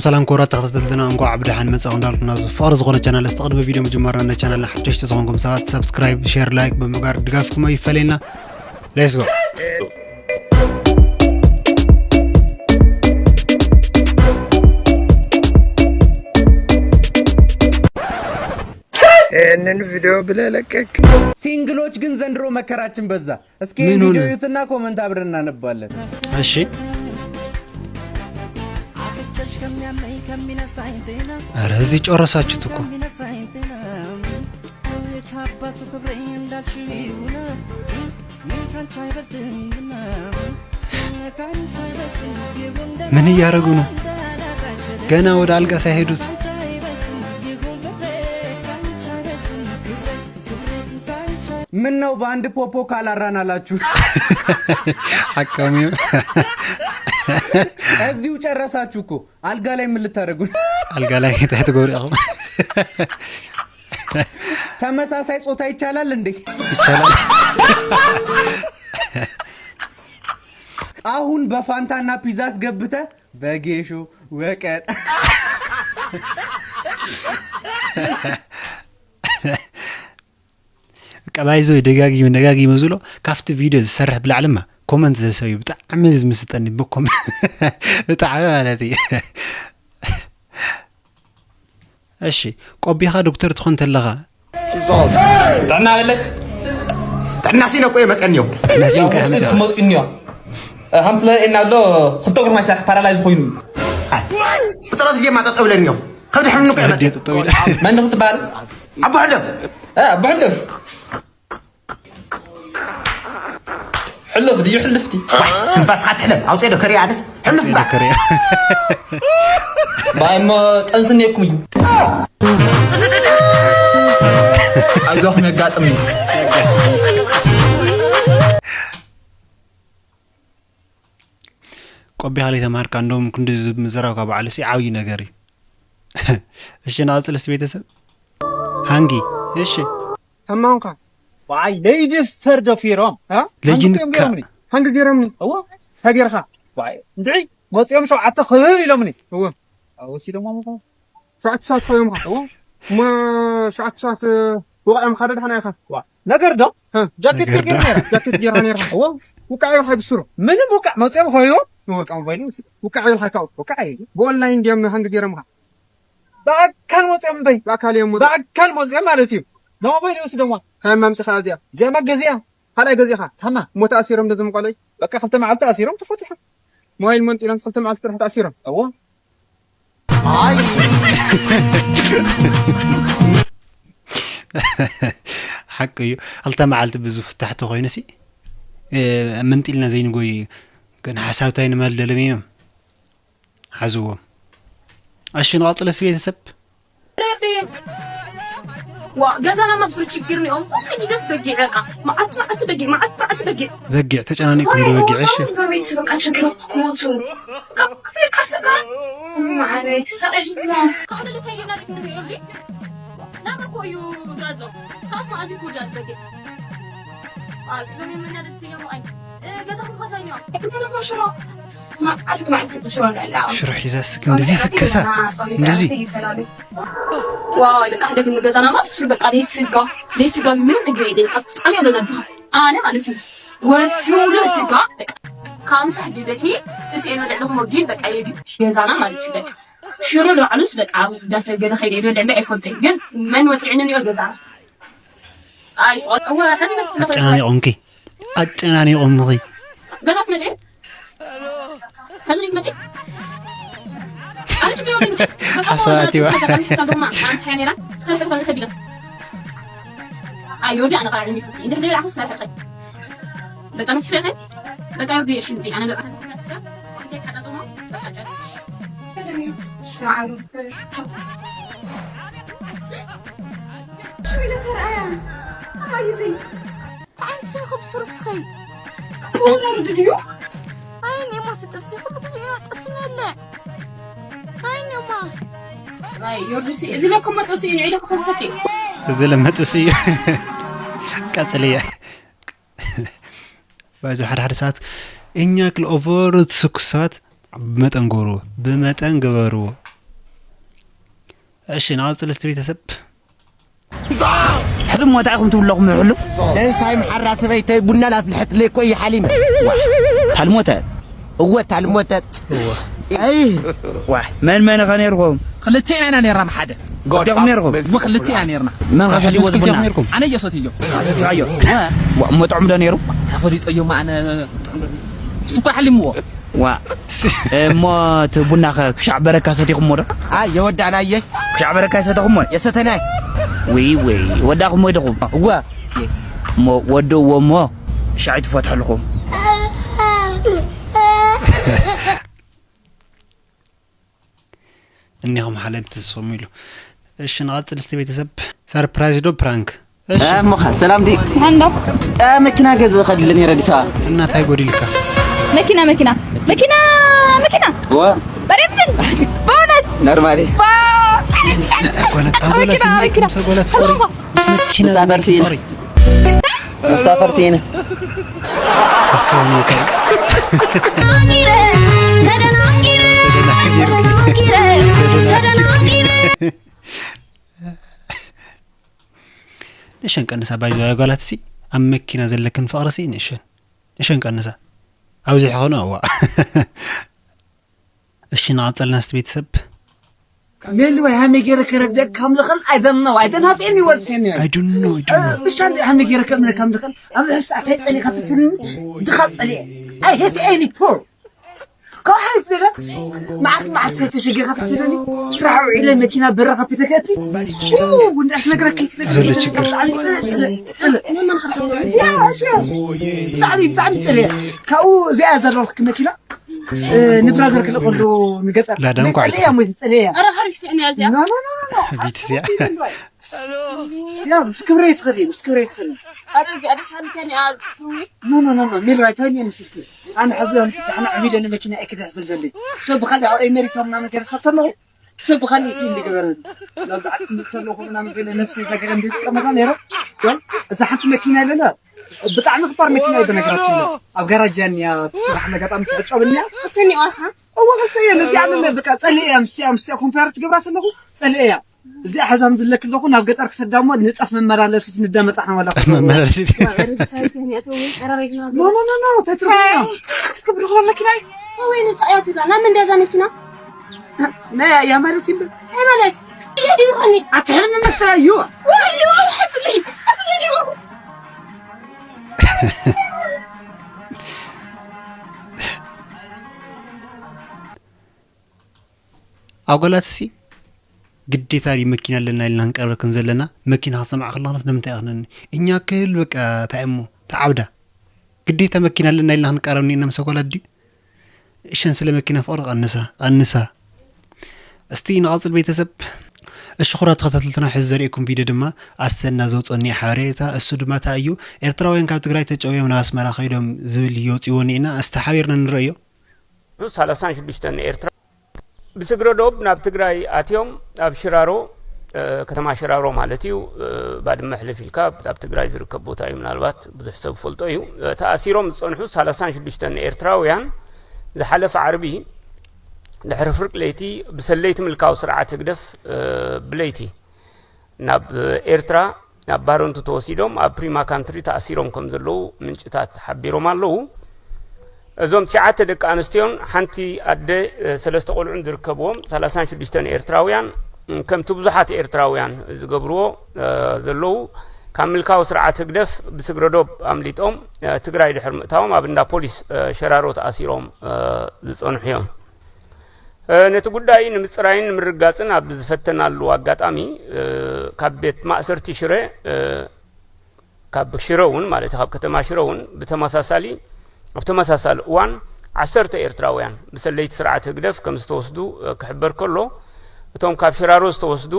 ሰላም ክቡራት ተኸታተልትና፣ እንኳዕ ብደሓን መጻኹም እንዳልኩ፣ ናብ ፍቕሪ ዝኾነ ቻናል፣ እስቲ ቅድሚ ቪድዮ ምጅማርና፣ ናይ ቻናልና ሓደሽቲ ዝኾንኩም ሰባት፣ ሳብስክራይብ፣ ሼር፣ ላይክ ብምግባር ድጋፍኩም ኣይፈለየና። Let's go። ይህንን ቪዲዮ ብለህ ለቀቅ። ሲንግሎች ግን ዘንድሮ መከራችን በዛ። እስኪ ምን ሆነ? ቪዲዮ እዩትና ኮመንት አብረን እናነባለን። እሺ። ኧረ እዚህ ጨረሳችሁት እኮ። ምን እያደረጉ ነው? ገና ወደ አልጋ ሳይሄዱት። ምን ነው በአንድ ፖፖ ካላራን አላችሁ? አቃሚው። እዚሁ ጨረሳችሁ እኮ። አልጋ ላይ ምን ልታደርጉ? አልጋ ላይ ተትጎሪያው። ተመሳሳይ ጾታ ይቻላል እንዴ? ይቻላል። አሁን በፋንታና ፒዛ አስገብተ በጌሾ ወቀጥ። በቃ ባይዞ ደጋጊሙ ደጋጊሙ ዝብሎ ካብቲ ቪድዮ ዝሰርሕ ብላዕልማ ኮመንት ዘሰብዩ ብጣዕሚ ዝምስጠኒ ብኮመ-፣ ብጣዕሚ ማለት እዩ። እሺ፣ ቆቢኻ ዶክተር ትኾን ተለኻ ጥዕና በለ። ጥዕና ሲነ እኮ የመፀኒ እዮ። ጥዕና ሲንካ መፅእ የመፅእ። ክመፅኒ እዮ። ሃምፍለ እና ኣሎ ክልተ እግሩ ማይ ሳሕ ፓራላይዝ ኮይኑ እዩ። ብፀሎት ጌማ ጠጠው ኢለኒ እዮ። ከብዲ ሕምኑ እኮ የመፅእ። ጠጠው ኢለ። መን ክትበሃል? ኣቦ ሕልፍ። እ፣ ኣቦ ሕልፍ። ሕልፍ ድዩ ሕልፍቲ? ዋይ፣ ትንፋስኻ ትሕለፍ። ኣውፅኤ ዶ ከሪያ ኣነስ? ሕልፍ እምበር። ከሪያ። ባይ እሞ ጠንስኒ እኩም እዩ። ኣይዞኹም የጋጥም እዩ። ቆቢ ካለይ ተማሃርካ እንደውም ክንዲ ዝብ ምዝራብ ካብ በዓሉ ሲ ዓብዪ ነገር እዩ። እሺ፣ ንቐፅል እስቲ ቤተሰብ። ሃንጊ፣ እሺ። ተማንካ። ዋይ፣ ለይድፈር ደፊሮም። እ? ለይድፈር። ሃንጊ ገይሮምኒ። ሃንጊ ገይሮምኒ። እዎ። እንታይ ገይርካ? ዋይ፣ እንድዒ፣ መፂኦም ሸውዓተ ክብብ ኢሎምኒ። እዎ። ኣዎ፣ ሲዶማ ምዃኑ። ሸውዓተ ሰዓት ኮይኖም ኸ? እዎ። እሞ ሸውዓተ ሰዓት፣ እ፣ ወቕዖም ሓደ ደሓና ኢኻ። ዋ፣ ነገር ዶ? እ። ጃኬት ነገር ዶ? ገይረ ነይረ። ጃኬት ገይረ ነይረ። እዎ። ውቃዕ ኢልካ ብስሩ። ምንም ውቃዕ መፅኦም ኮይኑ። እዎ። ውቃዕ ሞባይል ይወስድ። ውቃዕ ኢልካ ካብኡ። ውቃዕ እዩ። ብኦንላይን እንዲዮም ሃንግ ገይሮምኻ። ብኣካል መፅኦም እምበይ። ብኣካል እዮም መፅኦም። ብኣካል መፅኦም ማለት እዩ። ንሞባይል ይወስዶማ። ካበይ ኣምፂኻ እዚኣ? እዚኣ መገዚኣ። ካልኣይ ገዚኻ? ታማ። እሞ ተኣሲሮም ዶ እዞም ቆልዑ? በቃ ክልተ መዓልቲ ተኣሲሮም ተፈቲሖም። ሞባይል መንጢሎም ክልተ መዓልቲ ጥራሕ ተኣሲሮም። እዎ። ሓቂ እዩ። ክልተ መዓልቲ ብዝፍታሕ ተኾይኑ ሲ፣ እ፣ ምንጢልና ዘይንጎይ ግን ሓሳብታይ ንመልደሎም እዮም። ሓዝዎም። እሺ፣ ንቐጽል እስቲ ቤተሰብ። ዋ፣ ገዛና ማብስሩ ችግር ነው። ኩሉ ጊዜስ በጊዕ በቃ። መዓልቲ መዓልቲ በጊዕ፣ መዓልቲ መዓልቲ በጊዕ። በጊዕ ተጨናኒቅኩም ብበጊዕ፣ እሺ። እዛ ቤተሰብ በቃ ችግር ክሞቱ። በቃ፣ ቀስ፣ ቀስ በቃ። ማዕረይ፣ ተሳቂዕና። ካብ ደለታይ ጌና ድክ ንሪኦ፣ እርዲ? ናበ እኮ እዩ ድራዞ። ካስ መዓዝ እኮ ድራዝ በጊዕ። አ፣ ስሎም የመና ደትየሙ ኣይ። እ፣ ገዛኹም ከዛኛ። እዚ ደግሞ ሽሮ። መዓልቲ መዓልቲ ሽሮ ንበልዕ። ሽሮ ሒዛስ እንደዚ ስከሳ፣ እንደዚ። ዋው፣ በቃ፣ ሓደ ግን ገዛና ማለት ሱር በቃ፣ ደይ ስጋ፣ ደይ ስጋ ምን ምግቢ የለን። በቃ፣ ብጣዕሚ እዮም ዘብኻ። ኣነ ማለት እዩ፣ ወርሒ ሙሉእ ስጋ፣ በቃ፣ ካብ ምሳሕ ድሌቲ፣ ስስኤ ንበልዕ ኣለኹ፣ ግን በቃ፣ የግድ ገዛና ማለት እዩ፣ በቃ። ሽሮ ንባዕሉስ፣ በቃ፣ ኣብ እንዳ ሰብ ገለ ከይደ ይበልዕ እምበር ኣይፈልጦን። ግን መን ወፂዕኒ ንዮ ገዛና። ኣይ፣ ስቆ-፣ እወ፣ ሕዚ መስሎ ኣጨናኒቖምኪ፣ ኣጨናኒቖምኺ። ገዛ ትመፂ? ሕዚ ትመፂ? ኣነ ችግር የብለይን። በቃ፣ ሓሳብ ኣቲዋ። ሓሳብ ድማ፣ ኣንስ ሓያ ነይራ፣ ስራሕ እኮ ንሰቢለ። ኣይ፣ ዮዲ፣ ኣነ ቃል ዕልሚ ፍቲ። እንደ ህደል ኣኹ ትሰርሕ ቀይ። በቃ፣ ምስ ፍሬ ቀይ። በቃ፣ ዮዲ፣ እሺ፣ ምዚ፣ ኣነ በቃ፣ ተተሓሳስሳ። እንተ ሓጣጦማ፣ በቃ፣ ጨርሽ። ሽማዓሩ። ሽሚለ ተርኣያ። ኣማይ፣ እዚ። ተዓንሲ፣ ክብስር፣ እስኸይ። ወረድ ድዩ? ኣይን የማ ትጥብሲ፣ ኩሉ ብዙ ኢና ጥብሲ ንበልዕ። ኣይን የማ። ኣይ፣ ዮርዱሲ፣ እዚ ለኩም መጥብሲ እዩ፣ ንዒ ለኩም ሰኪ። እዚ ለመጥብሲ እዩ። ቀጽልያ። ባይዞ፣ ሓደ ሓደ ሰዓት እኛ ክል ኦቨር ትስኩስ ሰባት ብመጠን ግበርዎ፣ ብመጠን ግበርዎ። እሺ፣ ንቐጽል እስቲ ቤተሰብ። ሕዚ ሞታ ኢኹም ትብለኹም ሕሉፍ ለንሳይ መሓራ ሰበይተይ ቡና ላፍልሐትለይ እኮ እዩ ሓሊመ። ታልሞተ እወ ታልሞተት። ኣይ ዋ መን መን ኸ ነይርኩም? ክልቴና ኢና ነርና ብሓደ ክልቴኹም ነይርኩም? እሞ ክልቴና ነርና። መን ኸ ሰቲዎ ዝቡና? ኣነ እየሰትዮ። ሰቲኻዮ? ዋ እሞ ጥዑም ዶ ነይሩ? ተፈሊጦ እዮም ኣነ እሱ እኳ ሓሊምዎ። ዋ እሞ እቲ ቡና ኸ ክሻዕ በረካ ሰቲኹሞ ዶ? ኣይ የወዳናየ ክሻዕ በረካ ይሰተኹሞ? የሰተናይ ውይ ውይ ወዳኹሞ ይደኹም? እወ እሞ ወድእዎ እሞ ሻዕ ትፈትሐልኹም። እኒኹም ሓለምቲ ዝስሙ ኢሉ። እሺ፣ ንቐጽል እስቲ ቤተሰብ። ሰርፕራይዝ ዶ ፕራንክ? እሺ። እሞ ኸ ሰላም ዲ ሓንዶ መኪና ገዝ ኸድል ነረ ዲሳ እና እንታይ ጎዲልካ? መኪና መኪና መኪና መኪና ወ በደንብ በእውነት ኖርማሊ ጓለት ኣጓላት መኪና፣ ስሜት መኪና። ምሰ ጓላት ፍቕሪ ምስ መኪና ምሳፈር ስሜት ሲነ ፍቕሪ መሳፈር ሲነ ኣስተውዕሉ። ንሸን ቀንሳ ባይዞ ጓላት ሲ ኣብ መኪና ዘለክን ፍቕሪ ሲ ንሸን ንሸን ቀንሳ ኣብዚ ሕኾኑ ኣዋ እሺ ንቐጸልና እስቲ ቤተሰብ ሜሊ ወይ ሃመይ ገይረ ከረድእ ከም ልኽእል I don't know I don't have any words in here I don't know I don't know ብቻ እንደ ሃመይ ገይረ ከም ከም ልኽእል ኣብዚ ሕሳዕ እንታይ ጸሊኻ ትትልኒ ድኻ ጸሊአ I hate any poor ካብ ሓሊፍ ገለ መዓልቲ መዓልቲ ተሸጊርካ ትትልኒ ስራሕ ውዒለ መኪና በረኻ ፊተከቲ እንዳስ ነግረኪ ዘሎ ችግር ብጣዕሚ ጽልእ ጽልእ ጽልእ ብጣዕሚ ብጣዕሚ ጽልእ ካብኡ እዚኣ ዘለኹ መኪና ንብራገር ክልእ ከሎ ንገጠር ላዳ እንኳዕ ጸለያ ሞ ጸለያ ኧረ ሓሪፍ ትዕንያ እዚኣ ቢት እዚኣ ያው እስክብሬ ትኸዲ እስክብሬ ትኸዲ ኣረ እዚኣ ደስ ኣልከኒ ኣትዊ ኖ ኖ ኖ ኖ ሚል ራይት ሆኒ ንስልኪ ኣነ ሐዚ ኣምጽ ዳሕና ዕሚደ ንመኪና እክዳ ዝልደሊ ሰብ ብኻሊ ኣብ ኤሜሪካ ምናምን ገርካ ተለኹ ሰብ ብኻሊ እቲ እንድገበረ ናብዚ ዓዲ ትምህርቲ ኣለኹ ምናምን ገለ ነስሒ ዘገረ እንድትቀመጣ ነይረ እዛ ሓንቲ መኪና ኣለና ብጣዕሚ ክባር መኪና እዩ በነገራችን ነው ኣብ ጋራጅ እያ ትስራሕ መጋጣሚ ትዕጸብ እያ ኣስተኒዋኻ እወ ክልተ እየ ነዚኣ ምን በቃ ጸልእ እያ ምስያ ምስያ ኮምፓየር ትገብራ ተለኹ ጸልእ እያ እዚኣ ሕዛም ዝለክ ኣለኹ ናብ ገጠር ክሰዳ እሞ ንጠፍ መመላለሲት ንዳመጻ ሓመላ መመላለሲት ኖ ኖ ኖ ኖ ተትርጉም ክብርኹ መኪና ወይ ንጣያ ትብላ ናብ መንደዛ መኪና ናይ ያ ማለት ይብል ናይ ማለት ይዲኸኒ ኣትሕልም መስላ እዩ ወይ ወይ ሕጽሊ ሕጽሊ ኣጓላት ሲ ግዴታ ድዩ መኪና ኣለና ኢልና ክንቀርበክን ዘለና መኪና ክትሰምዓ ከለኽንስ ንምንታይ ኢኽንን እኛ ክል በቃ እንታይ እሞ ተዓብዳ ግዴታ መኪና ኣለና ኢልና ክንቀረብ ኒና ምስ ኣጓላት ድዩ እሸን ስለ መኪና ፍቕሪ ቀንሳ ቀንሳ እስቲ ንቐጽል ቤተሰብ እሺ ኩራት ተኸታተልትና ሕዚ ዘርእየኩም ቪድዮ ድማ ኣሰና ዘውፀኒ ሓበሬታ እሱ ድማ እንታይ እዩ ኤርትራውያን ካብ ትግራይ ተጨውዮም ናብ ኣስመራ ከይዶም ዝብል የውፅዎ ኒና እስቲ ሓቢርና ንረእዮ ሰላሳን ሽዱሽተን ኤርትራ ብስግረ ዶብ ናብ ትግራይ ኣትዮም ኣብ ሽራሮ ከተማ ሽራሮ ማለት እዩ ባድመ ሕልፍ ኢልካ ኣብ ትግራይ ዝርከብ ቦታ እዩ ምናልባት ብዙሕ ሰብ ፈልጦ እዩ ተኣሲሮም ዝፀንሑ ሰላሳን ሽዱሽተን ኤርትራውያን ዝሓለፈ ዓርቢ ድሕሪ ፍርቂ ለይቲ ብሰለይቲ ምልካዊ ስርዓት ህግደፍ ብለይቲ ናብ ኤርትራ ናብ ባረንቱ ተወሲዶም ኣብ ፕሪማ ካንትሪ ተኣሲሮም ከም ዘለዉ ምንጭታት ሓቢሮም ኣለዉ። እዞም ትሽዓተ ደቂ ኣንስትዮን ሓንቲ ኣደ ሰለስተ ቆልዑን ዝርከብዎም ሰላሳን ሽዱሽተን ኤርትራውያን ከምቲ ብዙሓት ኤርትራውያን ዝገብርዎ ዘለዉ ካብ ምልካዊ ስርዓት ህግደፍ ብስግረዶብ ኣምሊጦም ትግራይ ድሕር ምእታዎም ኣብ እንዳ ፖሊስ ሸራሮ ተኣሲሮም ዝፀንሑ እዮም። ነቲ ጉዳይ ንምፅራይን ንምርጋፅን ኣብ ዝፈተናሉ ኣጋጣሚ ካብ ቤት ማእሰርቲ ሽረ ካብ ሽረ እውን ማለት ካብ ከተማ ሽረ እውን ብተመሳሳሊ ኣብ ተመሳሳሊ እዋን ዓሰርተ ኤርትራውያን ብሰለይቲ ስርዓት ህግደፍ ከም ዝተወስዱ ክሕበር ከሎ እቶም ካብ ሽራሮ ዝተወስዱ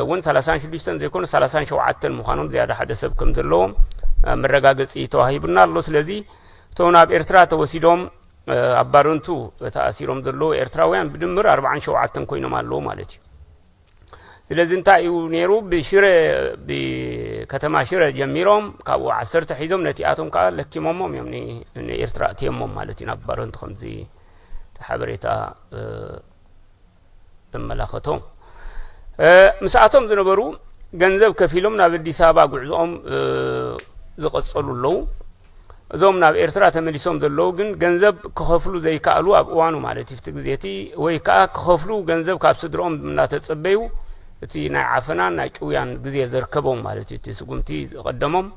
እውን ሰላሳን ሽዱሽተን ዘይኮኑ ሰላሳን ሸውዓተን ምዃኖም ዝያዳ ሓደ ሰብ ከም ዘለዎም መረጋገፂ ተዋሂቡና ኣሎ ስለዚ እቶም ናብ ኤርትራ ተወሲዶም ኣብ ባረንቱ ተኣሲሮም ዘለዉ ኤርትራውያን ብድምር ኣርባዓን ሸውዓተን ኮይኖም ኣለዉ ማለት እዩ። ስለዚ እንታይ እዩ ነይሩ ብሽረ ብከተማ ሽረ ጀሚሮም ካብኡ ዓሰርተ ሒዞም ነቲኣቶም ከዓ ለኪሞሞም እዮም ንኤርትራ እትየሞም ማለት እዩ ናብ ባረንቱ ከምዚ ሓበሬታ ዘመላኸቶ ምስኣቶም ዝነበሩ ገንዘብ ከፊሎም ናብ ኣዲስ ኣበባ ጉዕዞኦም ዝቐጸሉ ኣለዉ። እዞም ናብ ኤርትራ ተመሊሶም ዘለዉ ግን ገንዘብ ክኸፍሉ ዘይከኣሉ፣ ኣብ እዋኑ ማለት እዩ፣ እቲ ግዜ እቲ፣ ወይ ከኣ ክኸፍሉ ገንዘብ ካብ ስድርኦም እናተጸበዩ፣ እቲ ናይ ዓፈናን ናይ ጭውያን ግዜ ዘርከቦም ማለት እዩ፣ እቲ ስጉምቲ ዝቐደሞም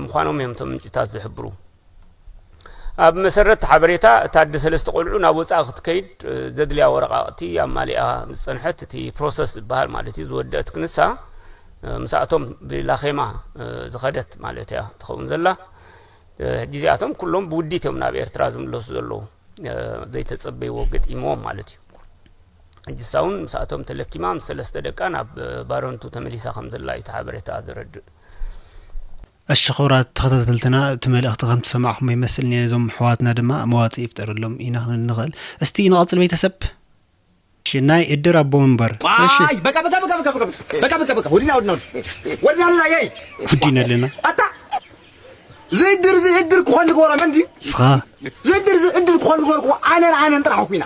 ምዃኖም እዮም እቶም ምንጭታት ዝሕብሩ። ኣብ መሰረት ሓበሬታ፣ እታ ኣደ ሰለስተ ቆልዑ ናብ ወጻኢ ክትከይድ ዘድልያ ወረቓቕቲ ኣማሊኣ ዝጸንሐት፣ እቲ ፕሮሰስ ዝበሃል ማለት እዩ፣ ዝወደአት ክንሳ፣ ምስኣቶም ብላኼማ ዝኸደት ማለት እያ ትኸውን ዘላ። ሕጂ እዚኣቶም ኩሎም ብውዲት እዮም ናብ ኤርትራ ዝምለሱ ዘለዉ። ዘይተጸበይዎ ገጢምዎም ማለት እዩ። ሕጂ እሳ እውን ምስኣቶም ተለኪማ ምስ ሰለስተ ደቃ ናብ ባረንቱ ተመሊሳ ከም ዘላ እዩ እቲ ሓበሬታ ዘረድእ። እሺ፣ ክቡራት ተኸታተልትና፣ እቲ መልእኽቲ ከም ትሰማዕኹሞ ይመስል። ነዞም ኣሕዋትና ድማ መዋጽእ ይፍጠረሎም ኢና ክንብል ንኽእል። እስቲ ንቐጽል ቤተሰብ። እሺ፣ ናይ እድር ኣቦ መንበር። እሺ። ዋይ፣ በቃ፣ በቃ፣ በቃ፣ ወዲና፣ ወዲና፣ ወዲና። ወዲና ኣለና፣ የይ። ወዲና ኣለና። ኣታ፣ ዝእድር፣ ዝእድር ክኾን ዝገበሮ መን ድዩ? እስኻ። ዝእድር፣ ዝእድር ክኾን ዝገበርኩ ኣነን ኣነን ጥራሕ እኮ ኢና።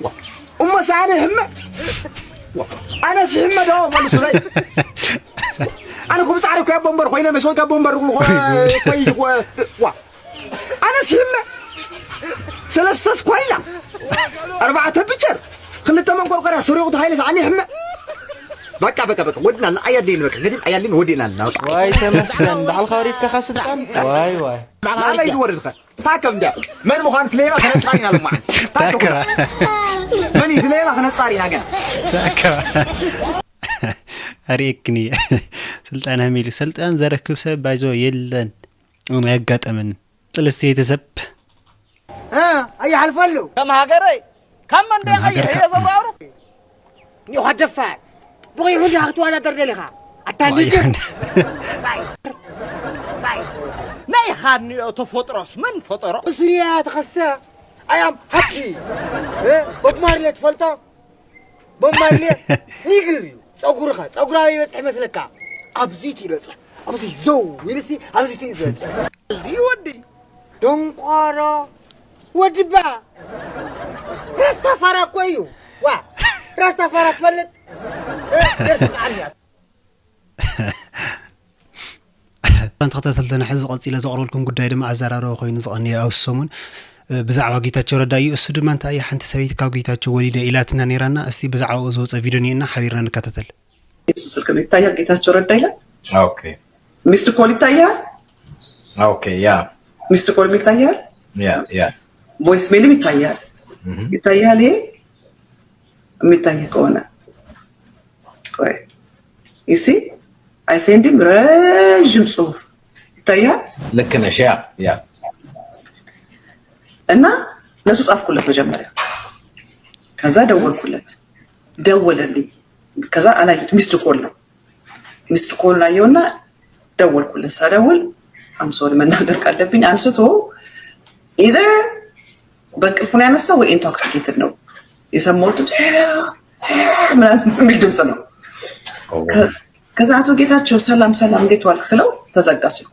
ዋ። እሞ ሳነ ህመ። ዋ። ኣነ ስህመ ዶ መልሱለይ። ኣነ እኮ ብጻዕሪ እኮ ኣቦ መንበር ኮይነ፣ መስ ወልካ ኣቦ መንበር እኮ፣ ወይ ጉድ። እኮ እዩ እኮ። ዋ። ኣነ ስህመ። ሰለስተ ስኳይላ። ኣርባዕተ ፒቸር። ክልተ መንቆርቆርያ፣ ስሪቑ ተኻይለ ሰዓኒ ህመ። በቃ፣ በቃ፣ በቃ። ወድና፣ ኣያድሌን በቃ። ገዲም ኣያድሌን ወዲና፣ በቃ። ዋይ ተመስገን። ባዕልኻ ወሪድካ ስልጣን። ዋይ፣ ዋይ። ናበይ ዝወርድካ? ታከም እንዳ መን ምዃን ትሌባ ክነጻር ኢና ሎማዓንቲ። ታከም። ታከም። መን እዩ ትሌባ ክነጻር ኢና ገና። ታከም። ኣርእየክኒ። ስልጣን ሃሚሉ። ስልጣን ዘረክብ ሰብ ባይዞ የለን። እውን ኣያጋጠመን። ጥልስቲ ቤተሰብ። እ፣ ኣይሓልፈሉ። ከም ሃገረይ፣ ካብ መን ከም ሃገር ድየ ካብ ዘባሩ? ኒኻ ደፋር። ብቑይሑ እንዲኻ ክትወዳደር ደሊኻ? ኣታ ሊድር። ዋያን። ናይ ኻኒኦ ተፈጥሮስ መን ፈጠሮ? እሱ ያ ተኸስተ። ኣያም ሃኪ። እ፣ ቦብ ማርሌ ትፈልጦ? ቦብ ማርሌ ኒግር እዩ። ጸጉርኻ፣ ጸጉራ ይበጽሕ መስለካ? ኣብዚ ትበጽሕ። ኣብዚ ዘው ኢልሲ፣ ኣብዚ ትበጽሕ። ይወዲ። ደንቋሮ። ወድባ። ራስታፋራ እኮ እዩ። ዋ፣ ራስታፋራ ትፈልጥ? እ፣ ደርሲ ቃል እያ። ክቡራን ተኸታተልትና፣ ሕዚ ቀጺለ ዘቕርበልኩም ጉዳይ ድማ ኣዘራረቢ ኮይኑ ዝቐነየ ኣብዚ ሰሙን፣ እ፣ ብዛዕባ ጌታቸው ረዳ እዩ። እሱ ድማ እንታይ እዩ፣ ሓንቲ ሰበይቲ ካብ ጌታቸው ወሊደ ኢላትና ነይራና። እስቲ ብዛዕባኡ ዝወጸ ቪድዮ እኒኤና፣ ሓቢርና ንከታተል። የሱ ስልክ ይታያል፣ ጌታቸው ረዳ ይላል። ኦኬ። ሚስድ ኮል ይታያል። ኦኬ፣ ያ። ሚስድ ኮል ይታያል። ያ፣ ያ። ቮይስ ሜልም ይታያል። እህ። ይታያል። ይሄ የሚታይ ከሆነ ቆይ፣ you see? I send him ረዥም ጽሁፍ ይታያል። ልክ ነሽ። ያ፣ ያ። እና ለሱ ጻፍኩለት መጀመሪያ። ከዛ ደወልኩለት። ደወለልኝ። ከዛ አላየሁት፣ ሚስድ ኮል ነው። ሚስድ ኮል አየሁና ደወልኩለት። ሳደውል፣ I'm sorry፣ መናገር ካለብኝ፣ አንስቶ either በእንቅልፉ ነው ያነሳው ወይ ኢንቶክሲኬትድ ነው። የሰማሁት ምናምን የሚል ድምፅ ነው። ኦ። ከ-፣ ከዛ «አቶ ጌታቸው ሰላም ሰላም፣ እንዴት ዋልክ?» ስለው ተዘጋ ስልኩ።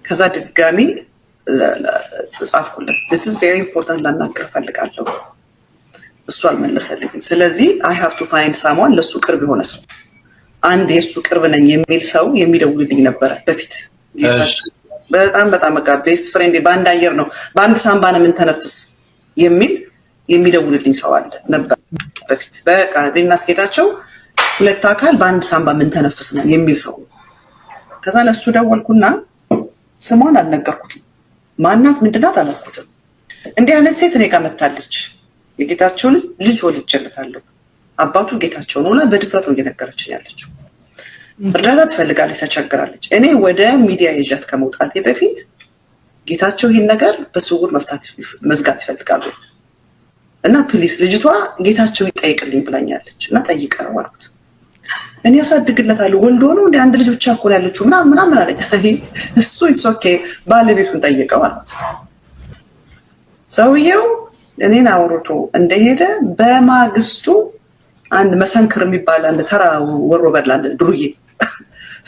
ከዛ ድጋሚ ጻፍኩለት። «This is very important፣ ላናግር እፈልጋለሁ።» እሱ አልመለሰልኝም። ስለዚህ I have to find someone፣ ለሱ ቅርብ የሆነ ሰው፣ አንድ የሱ ቅርብ ነኝ የሚል ሰው የሚደውልልኝ ነበረ በፊት። እሺ። በጣም፣ በጣም በቃ ቤስት ፍሬንድ፣ በአንድ አየር ነው፣ በአንድ ሳምባ ነው የምንተነፍስ የሚል የሚደውልልኝ ሰው አለ ነበር በፊት። በቃ እኔና ጌታቸው ሁለት አካል በአንድ ሳምባ የምንተነፍስ ነን የሚል ሰው። ከዛ ለሱ ደወልኩና ስሟን አልነገርኩትም። ማናት ምንድናት አላልኩትም። «እንዲህ አይነት ሴት እኔ ጋር መታለች፣ የጌታቸው ልጅ፣ ልጅ ወልጄለታለሁ፣ አባቱ ጌታቸው ነው» ብላ በድፍረት ነው እየነገረችኝ ያለችው። እርዳታ ትፈልጋለች፣ ተቸግራለች። እኔ ወደ ሚዲያ ይዣት ከመውጣቴ በፊት ጌታቸው ይህን ነገር በስውር መፍታት ይፍ-፣ መዝጋት ይፈልጋሉ እና ፕሊስ ልጅቷ ጌታቸው ይጠይቅልኝ ብላኛለች እና ጠይቀው አልኩት። «እኔ ያሳድግለታለሁ፣ ወልዶ ነው እንደ አንድ ልጅ ብቻ እኮ ነው ያለችው» ምናምን ምናምን አለኝ። «አይ፣ እሱ it's okay፣ ባለቤቱን ጠይቀው» አልኩት። ሰውየው እኔን አውርቶ እንደሄደ በማግስቱ አንድ መሰንክር የሚባል አንድ ተራ ወሮ በላ፣ አንድ ዱርዬ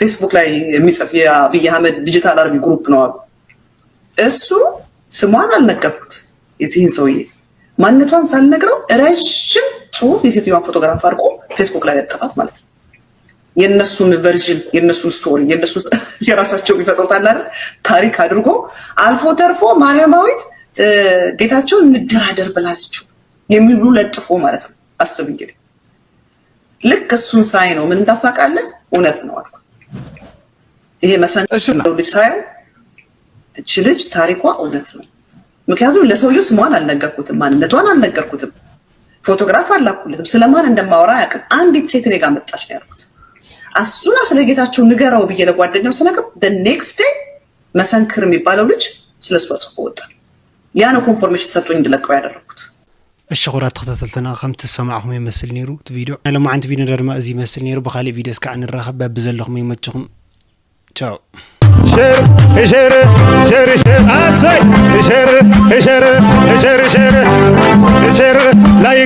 ፌስቡክ ላይ የሚጽፍ የአብይ አህመድ ዲጂታል አርሚ ግሩፕ ነው አሉ። እሱ ስሟን አልነገርኩት፣ የዚህን ሰውዬ ማንነቷን ሳልነግረው ረዥም ጽሁፍ የሴትዮዋን ፎቶግራፍ አድርጎ ፌስቡክ ላይ ለጠፋት ማለት ነው። የእነሱን ቨርዥን፣ የእነሱን ስቶሪ፣ የእነሱን የራሳቸው የሚፈጥሩት አለ አይደል? ታሪክ አድርጎ አልፎ ተርፎ ማርያማዊት ጌታቸውን እንደራደር ብላለችው የሚሉ ለጥፎ ማለት ነው። አስብ እንግዲህ ልክ እሱን ሳይ ነው ምን እንዳታውቃለህ እውነት ነው አልኩ። ይሄ መሰንቀ ልጅ ሳየው እቺ ልጅ ታሪኳ እውነት ነው። ምክንያቱም ለሰውየው ስሟን አልነገርኩትም፣ ማንነቷን አልነገርኩትም፣ ፎቶግራፍ አላኩለትም። ስለማን እንደማወራ አያውቅም። አንዲት ሴት እኔ ጋር መጣች ነው ያልኩት። አሱና ስለ ጌታቸው ንገረው ብዬ ለጓደኛው ስነግረው the next day መሰንክር የሚባለው ልጅ ስለሷ ጽፎ ወጣ። ያ ነው ኮንፎርሜሽን ሰጥቶኝ እንድለቀው ያደረኩት። እሺ ክቡራት ተኸታተልትና ከምቲ ዝሰማዕኹም ይመስል ነይሩ እቲ ቪድዮ። ናይ ሎማዓንቲ ቪድዮ ድማ እዚ ይመስል ነይሩ። ብኻሊእ ቪድዮ እስካዕ ንራኸብ። በብዘለኹም ይመችኹም። ቻው። ሸር ሸር ሸር ሸር አሰይ ሸር ሸር ሸር ሸር ሸር ላይክ